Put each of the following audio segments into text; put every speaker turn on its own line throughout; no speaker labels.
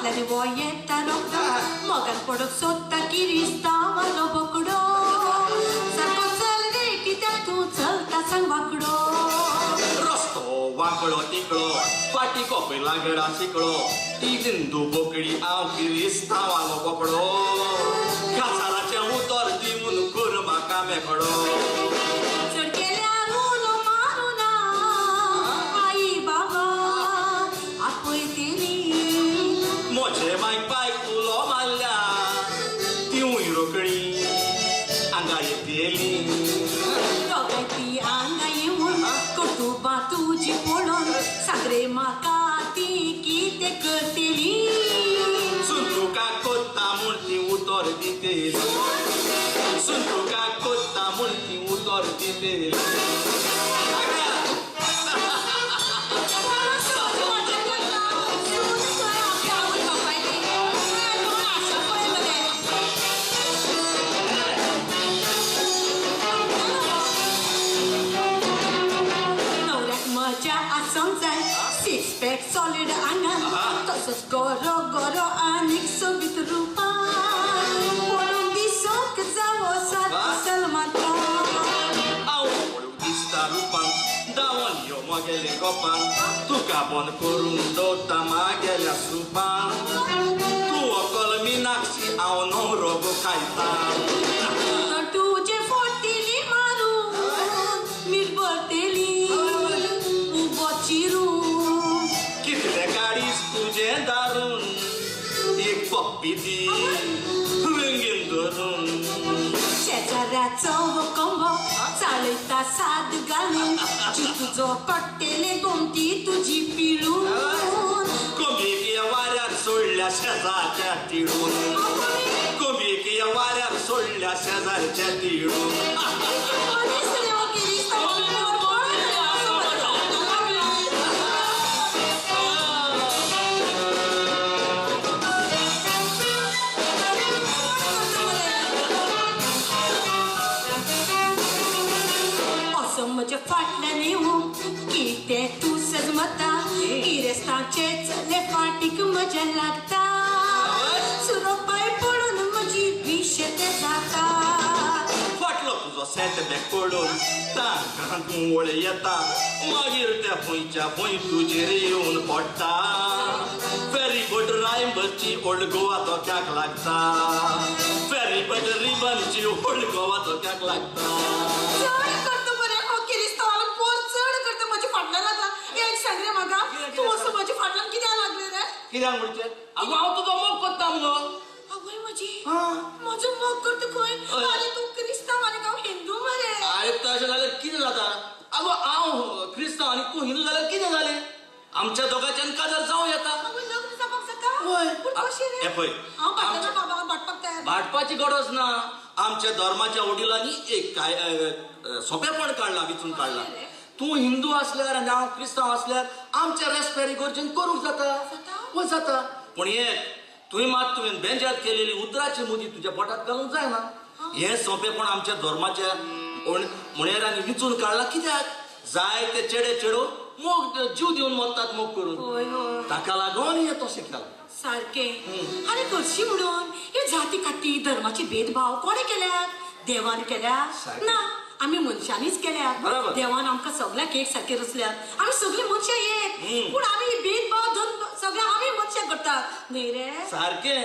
फाटल्यान वो येता रोकडो, मोगान पडोंक सोदता किरिस्तांवालो बोकडो. सारको चल रे, कित्याक तूं चलता सांग वांकडो.
रस्तो वांकडो तिकडो, फाटी कोपय लागडा शिकळो, ती हिंदू बोकडी हांव किरिस्तांवालो बोकडो. कासाराचें उतर दिवन कर म्हाका मेकळो.
चड केल्यार उलो मारूं ना, आई बाबा आपयतली.
म्हजे मायक बायक उलो मारल्या, तिवूय रोखडी हांगा येतली.
दोगांय ती हांगा येवन कर्तुबां तुजी पळोवन सांग रे म्हाका ती कितें करतली.
सुंतुका कोत्ता म्हूण ती उतर दितली, सुंतुका कोत्ता म्हूण ती उतर दितली.
नवऱ्याक मजा आसोंक जाय, सिक्स पॅक सॉलीड आंगान, तसोच गोरो गोरो आनीक सोबीत रुपान, पळोवन दिसोंक जावो सारको सलमान खान.
हांव पळोवंक दिसता रुपान, धांवन यो म्हगेले गोपान, तुका बंद करून दवरता म्हागेल्या सुपान. तूं व्हंकल मिनाक्षी, हांव न्हवरो गो खायता.
तर तुजे फोडटेली मारून मीठ भरतेली उबो चिरून.
कितले काडीस तुजें दारून, एक पप्पी दी बेगीन धरून.
शेजाऱ्याचो हो कोंबो चालयता साद घालून, जीव तुजो कट्टेले गोमटी तुजी पिळून.
कोंबयेक वाऱ्यार सोडल्या शेजारच्या तिळून, कोंबयेक वाऱ्यार सोडल्या शेजारच्या तिळून.
मनीस रे हो किरिस्तांव. असो म्हज्या फाटल्यान येवं कितें तूं सजमता, गिरेस्तांचे चले फाटीक म्हज्या लागता, सुरोपाय पळोवन म्हजी विशें जाता.
फाटलो तुजो सेट बॅक पळोवन तांकां घुंवळ येता, मागीर ते खंयच्या खंय तुजेर येवन पडटा. फेरीबोट रायबची ओल्ड गोवा धोक्याक लागता, फेरीबोट रिबनची ओल्ड गोवा धोक्याक लागता.
चड करता मरे हो किरिस्तांवालो पोर, चड करता म्हज्या फाटल्यान लागला. एक सांग रे म्हाका, तूं असो म्हज्या फाटल्यान कित्याक लागले रे?
कित्याक म्हणचे? आगो हांव तुजो मोग करता मुगो.
आवय म्हजी, म्हजो मोग करता खंय? आरे तूं क्रिस्तांव आनी हांव हिंदू मरे.
आरे तशें जाल्यार कितें जाता? आगो हांव क्रिस्तांव आनी तूं हिंदू जाल्यार कितें जालें? आमच्या दोगांच्यान काजार जावं येता.
आवय लग्न जावपाक जाता?
हय.
पूण कशें रे?
हें पळय,
हांव भाटना बाबा, भाटपाक तयार.
भाटपाची गरज ना. आमच्या धर्माच्या वडिलांनी एक काय सोंपेपण काडलां, विचून काडलां. तूं हिंदू आसल्यार आनी हांव क्रिस्तांव आसल्यार आमच्या रेस्पेरी गरजेन करूंक जाता. हय जाता. पूण एक तुवें मात तुवें बेंजात केलेली उतराची मुदी तुज्या पोटांत घालूंक जायना. हें सोंपेपण आमच्या धर्माच्या म्हणयारांनी विचून काडलां. कित्याक जाय ते चेडे चेडो मोग जीव दिवन मरतात मोग करून,
हय हय,
ताका लागून हें तशें केलां.
सारकें. आनी करशी म्हणून हे जाती काती धर्माचे भेदभाव कोणें केल्यात? देवान केल्यात ना, आमी मनशांनीच केल्यात. देवान आमकां सगळ्यांक एक सारके रचल्यात, आमी सगळीं मनशां एक, पूण आमी भेदभाव धरून सगळ्या आमी मनशां करतात न्हय रे?
सारकें.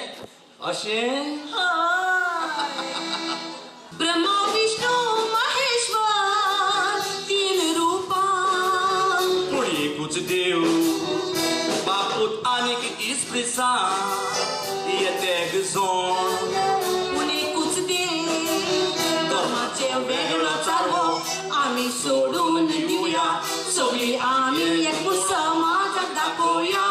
अशें
ब्रह्मा विष्णू महेश्वर तीन रुपां,
पूण एकूच देव बापूत आनीक इस्प्रिसां येतेग जोण.
पूण एकूच देव धर्माचे वेगळो चारवो आमी सोडून दिवया, सगळीं आमी एकूच समाजाक दाखोवया,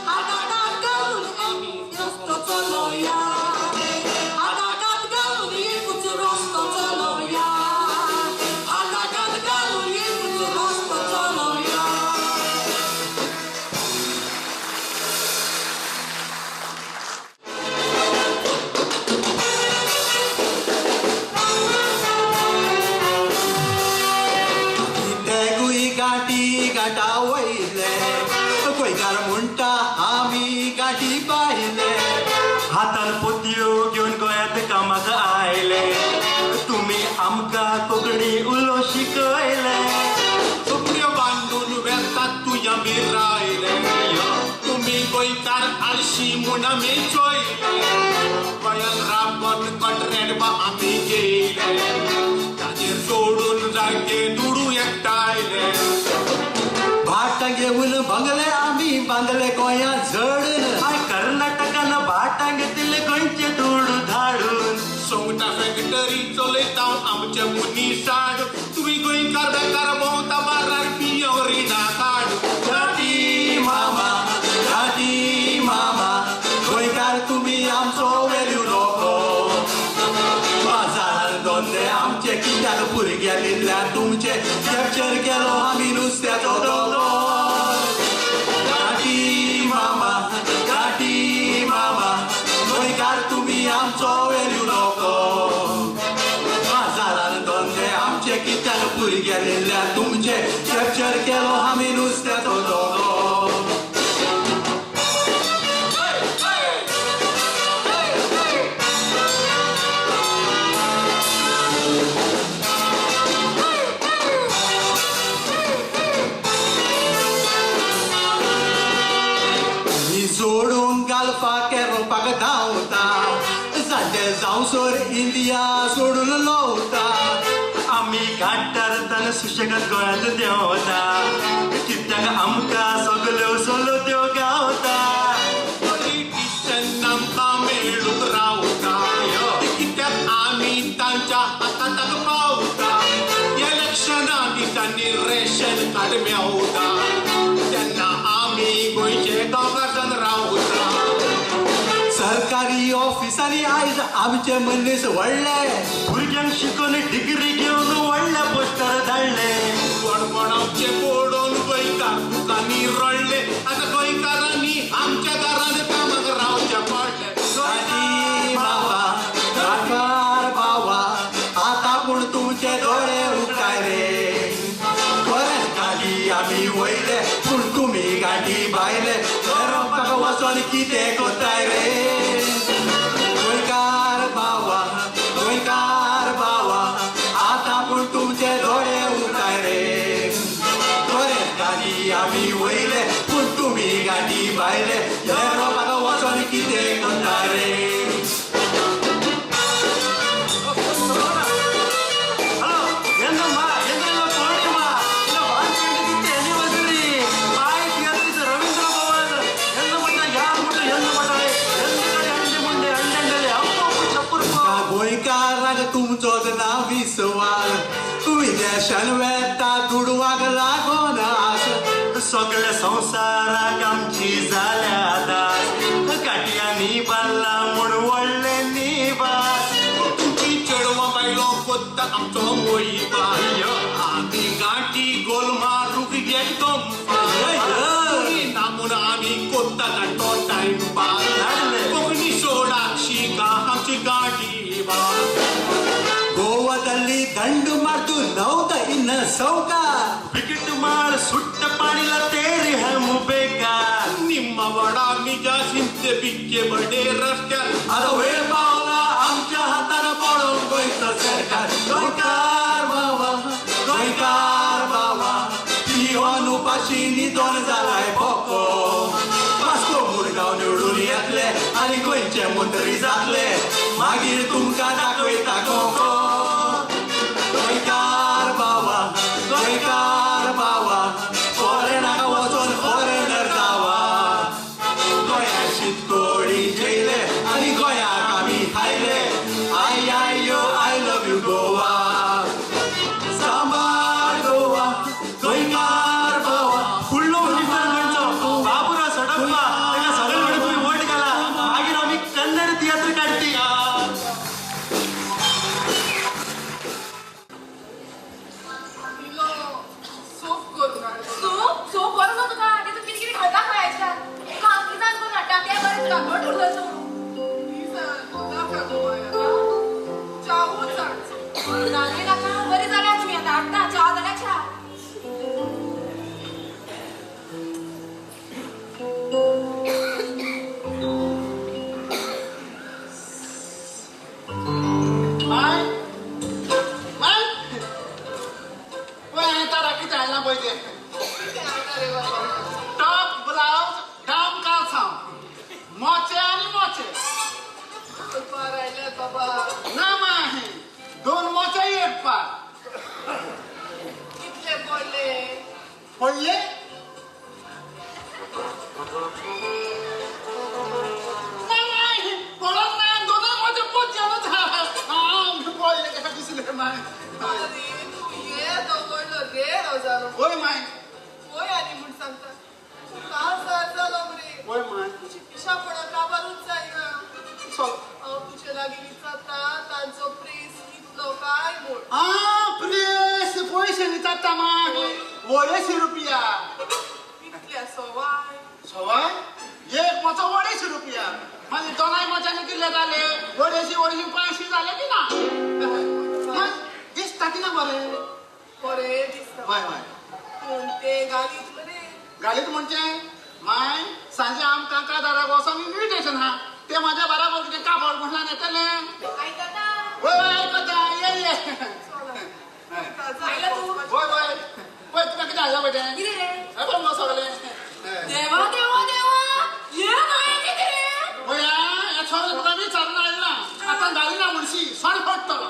हाताक घालून आमी रस्तो चलोया, हाताक घालून एकूच रस्तो चलोया, हाताक घालून एकूच रस्तो चलोया.
तेगूय गांठी गांठा वयले
कशी म्हूण आमी चोयले गोंयान राबन कॉन्ट्रॅक्ट बा आमी घेयले ताजेर सोडून जागे दुडू एकठायले
भाटां घेवन बंगले आमी बांदले गोंया जडून
I कर्नाटकान भाटां घेतिल्ले गोंयचे दुडू धाडून
सोंगटा फॅक्टरी चलयता आमचे मुनी साड तुमी गोंयकार बेकार भोंवता बारार पियो रिणां काड
घाटी मामा घाटी मामा गोंयकार तुमी आमचो वेल्यू नको बाजारान धंदे आमचे कित्याक भुरग्यां तुमचे कॅप्चर केलो आमी नुस्त्याचो धंदो. घाटी मामा घाटी मामा गोंयकार तुमी आमचो वेल्यू नको बाजारान धंदे आमचे कित्याक भुरग्यां तुमचे कॅप्चर केलो आमी नुस्त्याचो धंदो. जोडून घालपाक रोपाक धांवता जाणटे जावसर इंडिया सोडून लवता
आमी घाटार तान सुशेगाद गोंयांत देंवता कित्याक आमकां सगल्यो सवलत्यो गावता.
पॉलिटिशन आमकां मेळूंक रावता कित्याक आमी तांच्या हातांत पावता इलेक्शना दिसांनी रेशन कार्ड मेवता तेन्ना आमी गोंयचे गांवकार जावन रावता.
सरकारी ऑफिसांनी आयज आमचे मनीस व्हडले
भुरग्यांक शिकोवन डिग्री घेवन व्हडल्या पोस्टार धाडले
कोणकोणाचे पडोवन गोंयकार दुकांनी रडले आतां गोंयकारांनी आमच्या घरान कामाक रावचें पडलें.
घाटी मामा घाटकार बाबा आतां पूण तुमचे दोळे उक्ताय रे बरेच गाडी आमी वयले पूण तुमी गाडी भायले रोपाक वचोन कितें कोताय रे. गोंयकार बाबा गोंयकार बाबा आतां पूण तुमचे दोळे उक्ताय रे बरेच गाडी आमी वयले पूण तुमी गाडी भायले रोपाक वचोन कितें कोताय रे.
हॅलो ఏందమ్మా ఏంద్రలో పౌర్ణిమ ఇలా వాంతి ఎనివర్సరీ బాయ్ థియేటర్ రవీంద్ర భవన్ ఎందుమంట యారుముట్ట ఎందుమంటారే ఎందుకಡೆ అండి ముండే అండండలే అప్పు చప్పురుకో.
गोंयकाराक तुमचोच ना विस्वास विदेशान वेता दुडवाक लागोन आस
सगळ्या संवसाराक आमची जाल्या दास काटयांनी बांदला म्हूण व्हडले निवास.
तुमची चेडवां बायलो कोत्ता आमचो मोहिबा आमी गांठी गोल मारूंक एकदम तुमी ना म्हूण आमी कोत्ता तो टायमपास कोंकणी सोडाक शिका आमची गांठी बा.
ಗೋವಾದಲ್ಲಿ ದಂಡು ಮಾಡ್ತು ನೌದ ಇನ್ನ ಸೌಕ
ವಿಕೆಟ್ ಮಾರ್ ಸುಟ್ಟ ಪಾಣಿಲ ತೇರಿ ಹಮು ಬೇಕಾರ
ನಿಮ್ಮ वडा निजा शिंदे बिक्के बडे रस्त्यार
आता वेळ पावला आमच्या हातान पळोवन गोंयचो सरकार. गोंयकार बाबा गोंयकार बाबा पियोन उपाशी निदोन जालाय बोको वास्को मुरगांव निवडून येतले आनी गोंयचे मंत्री जातले मागीर तुमकां दाखयता कोको. गोंयकार बाबा गोंयकार बाबा फॉरेनाक वचोन फॉरेनर जावा गोंया शीतकोळी जेयले आनी गोंयाक आमी खायले I I yo I love you Goa sambar Goa गोंयकार बाबा.
फुडलो मिनिस्टर गोंयचो बाबुराव सडप्पा ताका सगळे कडेन तुमी वोट घाला मागीर आमी कन्नड तियात्र काडटी.
सूप करून हाड.
सूप सूप बरो न्हू तुका आनी तूं कितें कितें खाता खंय आयच्या तुका आमकिजान करून हाडटा तें बरें तुका घट उरतलें तूं.
प्लीज नाका गो बाय आतां. च्यावूच हाड. बाबा?
ना माय, दोन मोचा एक पार.
कितले पडले?
पडले? ना माय, पडत ना, दोनय मोचे पोचेनच पडले कशें दिसले माय.
अरे तूं येदो व्हडलो देरो जालो.
वय माय.
वय आनी म्हूण सांगता, तूं काजार जालो मरे.
वय माय.
तुजी पिशापणां काबारूच जायना. हांव तुजे लागीं विचारता तांचो प्रेस कितलो काय म्हूण.
आं, प्रेस पयशे विचारता माय. 250 रुपया.
कितले सवाय?
सवाय? एक मोचो 250 रुपया. मागीर दोनाय मोच्यांनी कितले जाले? 250 250 500 जाले की ना? दिसता की ना बरें?
बरें दिसता.
हय हय.
पूण ते घालीत मरे.
घालीत म्हणजे माय सांजे आमकां कादाराक वचोंक इन्विटेशन आहा. ते म्हाज्या बराबर कितें कापड म्हणल्यार येतलें.
आयकता?
वय वय आयकता. ये ये.
आयला तूं?
वय वय वय. तुका कितें हाडलां पळय तें?
कितें रे?
हें पळय मगो सगळें.
देवा देवा देवा, हें कांय कितें रे?
वय हें सगळें तुका विचारून हाडलां. आतां घालिना म्हणशी सण पडटलो.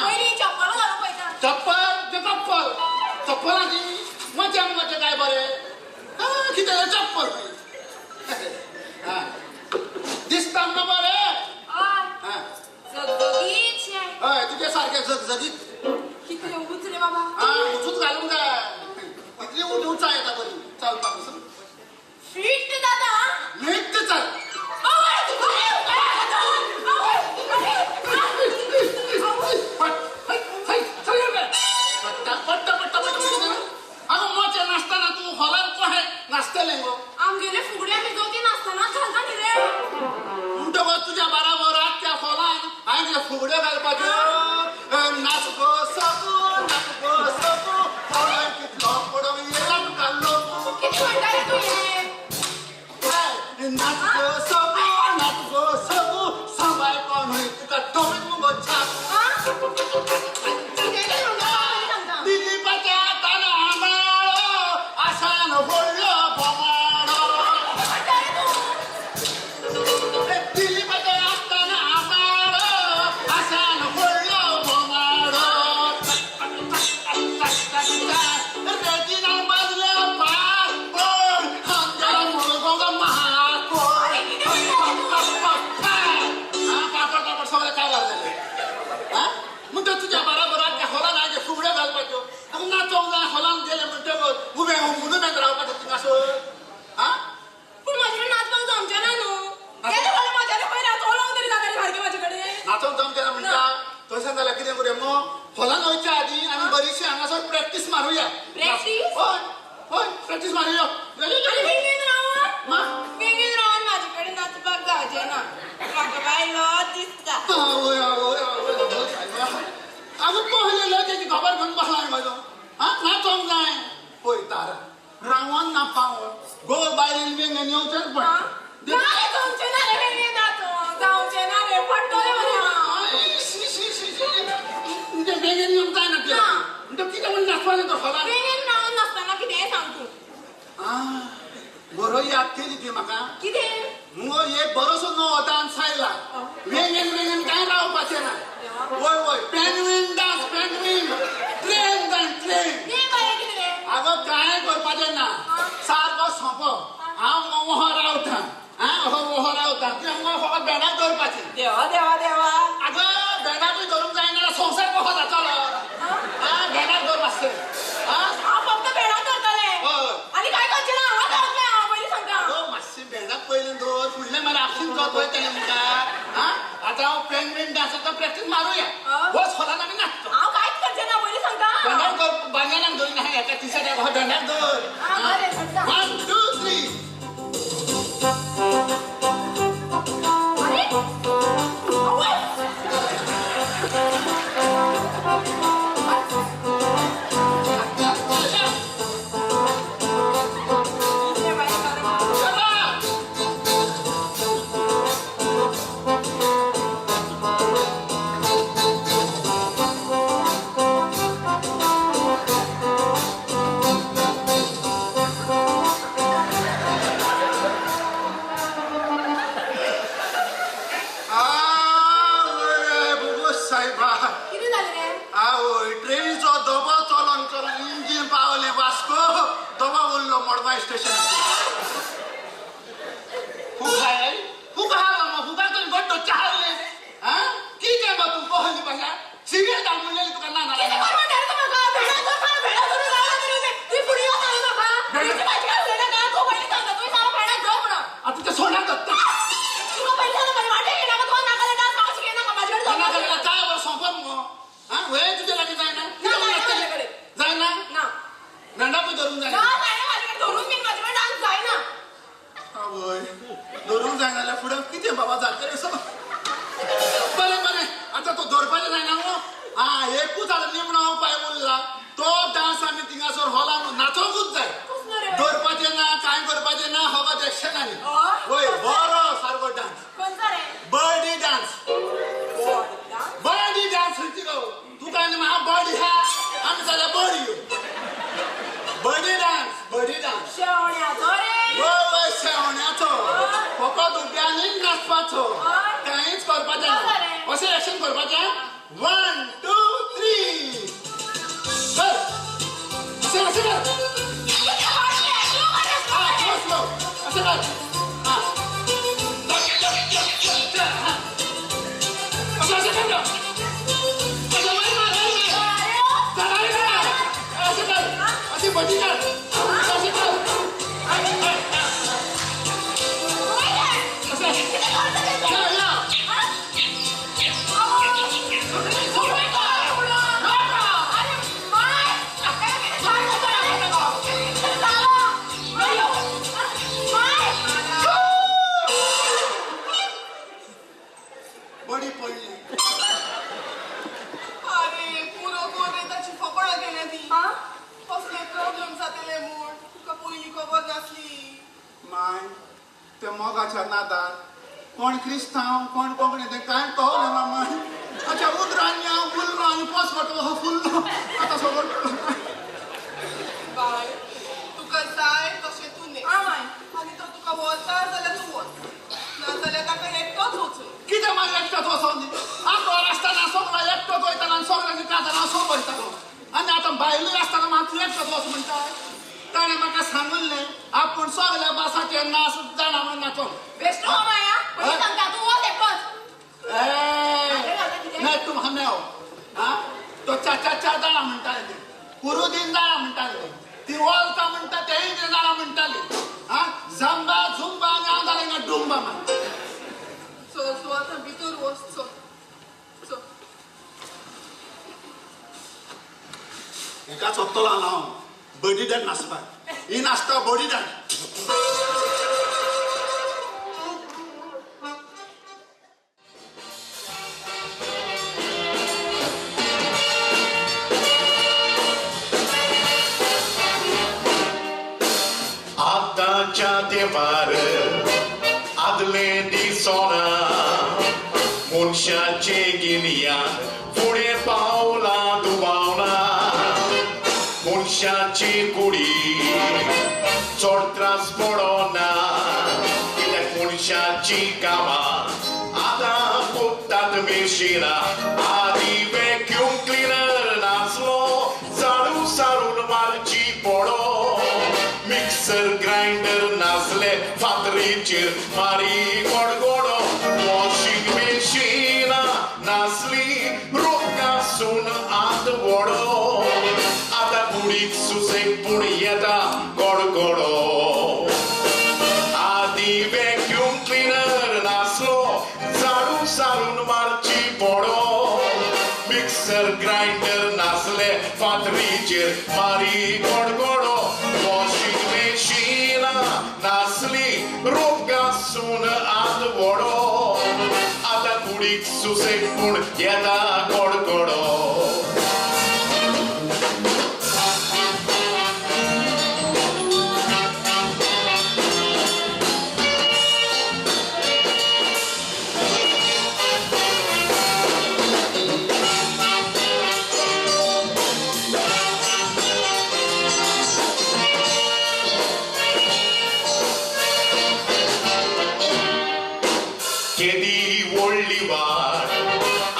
पयलीं चप्पल घालूंक पळयता.
चप्पल तें चप्पल चप्पलाची मजा मजा काय बरें कितें चप्पल दिसता मगो बरें.
हय, जगजगीत शें.
हय, तुजे सारकें जगजगीत.
कितलें उंच रे बाबा.
आं, उंचूच घालूंक जाय. इतली उंच उंचाय येता बरी चलपाक.
फिट जाता.
नीट चल. पट्टा पट्टा पट्टा. आगो मोचे नाचतना तूं हॉलान कशें नाचतलें गो?
आमगेले फुगडे आमी जोती नाचतना घालता न्ही रे.
म्हणटकच तुज्या बराबर आख्ख्या हॉलान हांवें तुज्या फुगड्यो घालपाच्यो. नाच गो सकू, नाच गो सकू, हॉलान कितलो पडोंक येयला तुका लोक.
कितें म्हणटा रे तूं हें?
नाच गो सकू, नाच गो सकू, सांबाय कोण तुका टोमीत मुगो छाप.
कितें रे म्हणटा सांगता?
दिलीपाच्या ताना माळो आसान व्हडलो बोमाडो.
म्हणटा रे तूं?
दिलीपाच्या ताना माळो आसान व्हडलो बोमाडो. रेजिनान बाजले पास कोण आमगेलो मुळगो महाकोण. पापड पापड सगळें काबार जालें. म्हणटा तुज्या बराबर आख्ख्या हॉलान हांवें फुगड्यो घालपाच्यो. आतां नाचोंक जाय हॉलान गेलें म्हणटकच उबें उबें रावपाचें थिंगासर. आं,
पूण म्हाजे कडेन नाचपाक जमचें ना न्हू. येदें व्हडलें म्हाज्यान खंय नाचोंक तरी जाता रे सारकें म्हाजे कडेन.
नाचोंक जमचें ना म्हणटा तशें जाल्यार कितें करुया मगो, हॉलान वयच्या आदीं आमी बरीशी हांगासर प्रॅक्टीस मारुया.
प्रॅक्टीस?
हय हय, प्रॅक्टीस मारुया.
आनी बेगीन रावन? बेगीन रावन म्हाजे कडेन नाचपाक जावचें ना. म्हाका बायलो दिसता.
आवय आवय आवय आवय. आगो पयलें लजेची खबर घेवन बसला म्हजो. आं, नाचोंक जाय पळय तारा रावन ना पावोन गो बायलेन वेंगेन येवचेंच पडटा.
ना रे जमचें ना रे वेंगेन नाचोंक जावचें ना रे. पडटलें मरे हांव.
म्हणजे वेंगेन येवंक जायना तुज्या. म्हणटा कितें म्हूण नाचपाचें तर हॉलान?
वेंगेन रावन नाचतना कितेंय सांग तूं.
आं, बरो याद केली तुवें म्हाका.
कितें?
मुगो एक बरोसो नवो डान्स आयला. वेंगेन वेंगेन कांय रावपाचें ना. वय वय, penguin dance, penguin train dance, train.
तें बाये कितें रे?
आगो कांय करपाचें ना, सारको सोंपो. हांव मुगो ओहो रावता. आं, ओहो ओहो रावता. तुवें मुगो फकत भेंडाक दवरपाचें.
देवा देवा देवा.
आगो भेंडाकूय धरूंक जायना, संवसार कसो जातलो? आं, भेंडाक दवर मातशें. आं,
हांव फक्त भेंडाक धरतलें.
हय.
आनी कांय करचें ना. हांगाच रावतलें हांव, पयलीं सांगता.
आगो मातशें भेंडाक पयलीं दवर, फुडलें मागीर आपशींच जात वयतलें मुखार. आं, आतां हांव पेंगवीन डान्साचो प्रॅक्टीस मारुया. वच हॉलान आमी नाचतो.
हांव कांयच करचें ना, पयलीं सांगता.
भेंडाक दवर, बांगेनाक धरिना हेका टिशर्टाक भेंडाक दवर.
आं, बरें धरता.
1 2 3.
आरे आवय. कितें बाये करप?
बाय
कितें जालें रे?
आवय ट्रेनीचो दबो चलोन चलोन इंजीन पावलें वास्को दबो उरलो मडगांव स्टेशन. फुगाय फुगा फुगा तुमी गड्डो चारले आं कितें गो तूं कहली भाशा सिगरेट घाल म्हणलेली तुका ना
कितें कर म्हणटा रे तूं म्हाका? भेणां धर सांग, भेणां धरून रावला तरी तुवें फुडें यो सांगलें म्हाका. तुजी भाजी काय उलयनाका, तूं पयलीं सांगता, तुवें सांगलां भेणां धर म्हणून.
आतां तें सोण्याक धरता.
तुका पयलीं सांगता म्हज्या वाटेक येनाका, तुका नाका जाल्यार डान्स म्हाका शिकयनाका, म्हाजे कडेन
ना जाल्यार काय बरो सोंपो मुगो आं वय तुजे लागीं जायना? जायना
ना
भेंडाकूय धरूंक जायना?
ना जायना म्हाजे कडेन धरून बीन म्हाजे कडेन डान्स जायना.
आवय धरूंक जायना जाल्यार फुडें कितें बाबा जातलें सो. बरें बरें आतां तो धरपाचें जायना मुगो. आं एकूच आतां निमणो उपाय उरला तो डान्स आमी थिंगासर हॉलान नाचोंकूच जाय. धरपाचें ना कांय करपाचें ना फकत एक्शनांनी. वय बरो सारको dance. Birdie dance. Birdie dance खंयची गो तुका आनी म्हाका बर्डी हा आमी जाल्यार birdie. Birdie dance birdie dance.
शेवण्याचो रे?
वय वय शेवण्याचो. फकत उब्यांनी नाचपाचो कांयच करपाचें ना. अशें एक्शन करपाचें 1 2 3 कर अशें अशें कर स्लो स्लो अशें कर अशें अशें कर अशें वयर मार वयर मार अशें कर अशी बडी कर अशें कर बडी पडली.
अरे पुरो कोण रे ताची फकाणां केल्या ती. कसले प्रॉब्लेम जातले म्हूण तुका पयलीं खबर नासली.
माय त्या मोगाच्या नादार कोण क्रिस्तांव कोण कोंकणी तें कांय कळलें ना माय. अच्छा उदरांनी हांव उरलो आनी पोसवटो हो फुल्लो आतां सगळो.
बाय तुका जाय तशें तूं न्ही आनी तो तुका वता जाल्यार तूं वच नाजाल्यार ताका एकटोच वचूं.
कितें मागीर एकटोच वचों दी? आंकवार आसतना सगळो एकटोच वयतालो आनी सगळ्यांनी काजारां हांव वयतालो आनी आतां बायलूय आसतना म्हाका तूं एकटोच वच म्हणटा. ताणें म्हाका सांगिल्लें आपूण सगळ्या बासाचेर नाच जाणा म्हणून नाचोंक.
बेश्टो हो माया पयलीं सांगता तूं वच एकटोच.
नाही तूं म्हाका मेळो आं तो चा चा चा जाणा म्हणटाले ते कुरुदीन जाणा म्हणटाले ती वळता म्हणटा तेंय कितें जाणा म्हणटाली आं झंबा झुंबा आनी हांव जालें हिंगा डुंबा मार.
चल तूं आतां भितर वच चल चल.
हेका सोदतलो हांव बडी डान्स नाचपाक. ही नाचता बडी डान्स.
आतांच्या तेंपार आदले दिसोना मनशाचे गिन्यान फुडें पावलां दुबावना. मनशाची कुडी चड त्रास पडना कित्याक मनशाची कामां आतां कोत्तात मिशिनां. आदीं वॅक्यूम क्लिनर नासलो झाडू सारून मारची पडो. मिक्सर ग्रायंडर नासले फातरीचेर मारी गडगडो. वॉशिंग मॅशिनां नासली रोगासून आत वडो. आतां कुडीक सुसेग पूण येता गडगडो. आदीं वॅक्यूम क्लिनर नासलो झाडू सारून मारची पडो. मिक्सर ग्रायंडर नासले फातरीचेर मारी गडगडो. वॉशिंग मॅशिनां नासली रोगासून आत वडो. आतां कुडीक सुसेग पूण येता गडगडो. केदी व्हडली वाट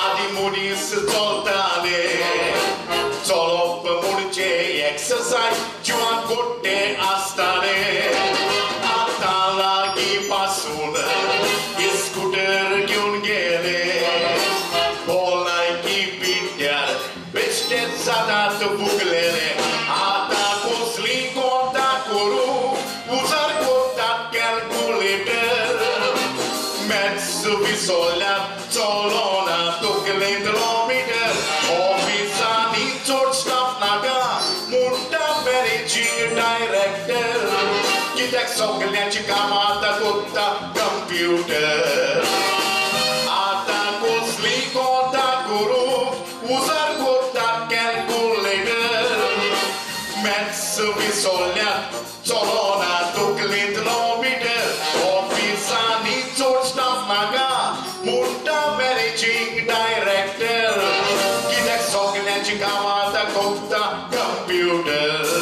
आदी मनीस जातात फुगलेले. आतां कसली कोता करूं उजार कोतात कॅल्कुलेटर. मॅथ्स विसोल्यार चलोना तकलेंतलो मिटर. ऑफिसांनी चड स्टाफ नाका म्हणटा मॅनेजींग डायरेक्टर. कित्याक सगल्यांची कामां आतां कोत्ता कंप्युटर. आतां कसली कोता करूं उजार कोतात कॅल्कुलेटर. मॅथ्स विसोल्यार चलोना तकलेंतलो मिटर. ऑफिसांनी चड स्टाफ नाका म्हणटा मॅनेजींग डायरेक्टर. कित्याक सगल्यांची कामां आतां कोत्ता कंप्युटर.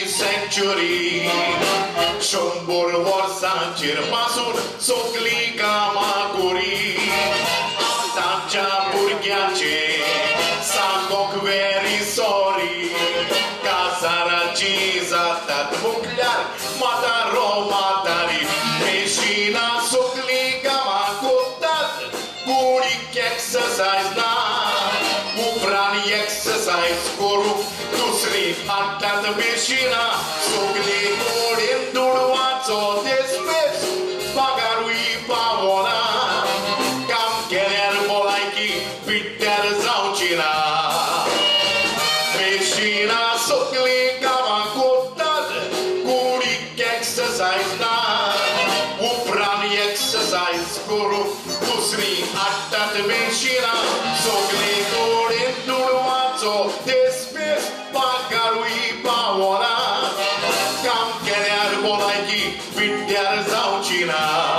सँच्युरी 100 वर्सांचेर पासून सगलीं कामां करी. तांच्या भुरग्यांचे सांगोंक व्हेरी सॉरी. काजाराची जातात म्हटल्यार म्हातारो म्हातारी. मेशिनां सगलीं कामां कोत्तात कुडीक एक्सरसायज ना. उपरांत एक्सरसायज करूंक दुसरी हाडटात मेशिनां. सगले कडेन दुडवाचो देसपेस पगारूय पावना. काम केल्यार भलायकी पिड्ड्यार जावची ना. मेशिनां सगलीं कामां कोत्तात कुडीक एक्सरसायज ना. उपरांत एक्सरसायज करूंक दुसरी हाडटात मेशिनां. सगले कडेन दुडवाचो देसपेस पगारूय पावना. काम केल्यार भलायकी पिड्ड्यार जावची ना.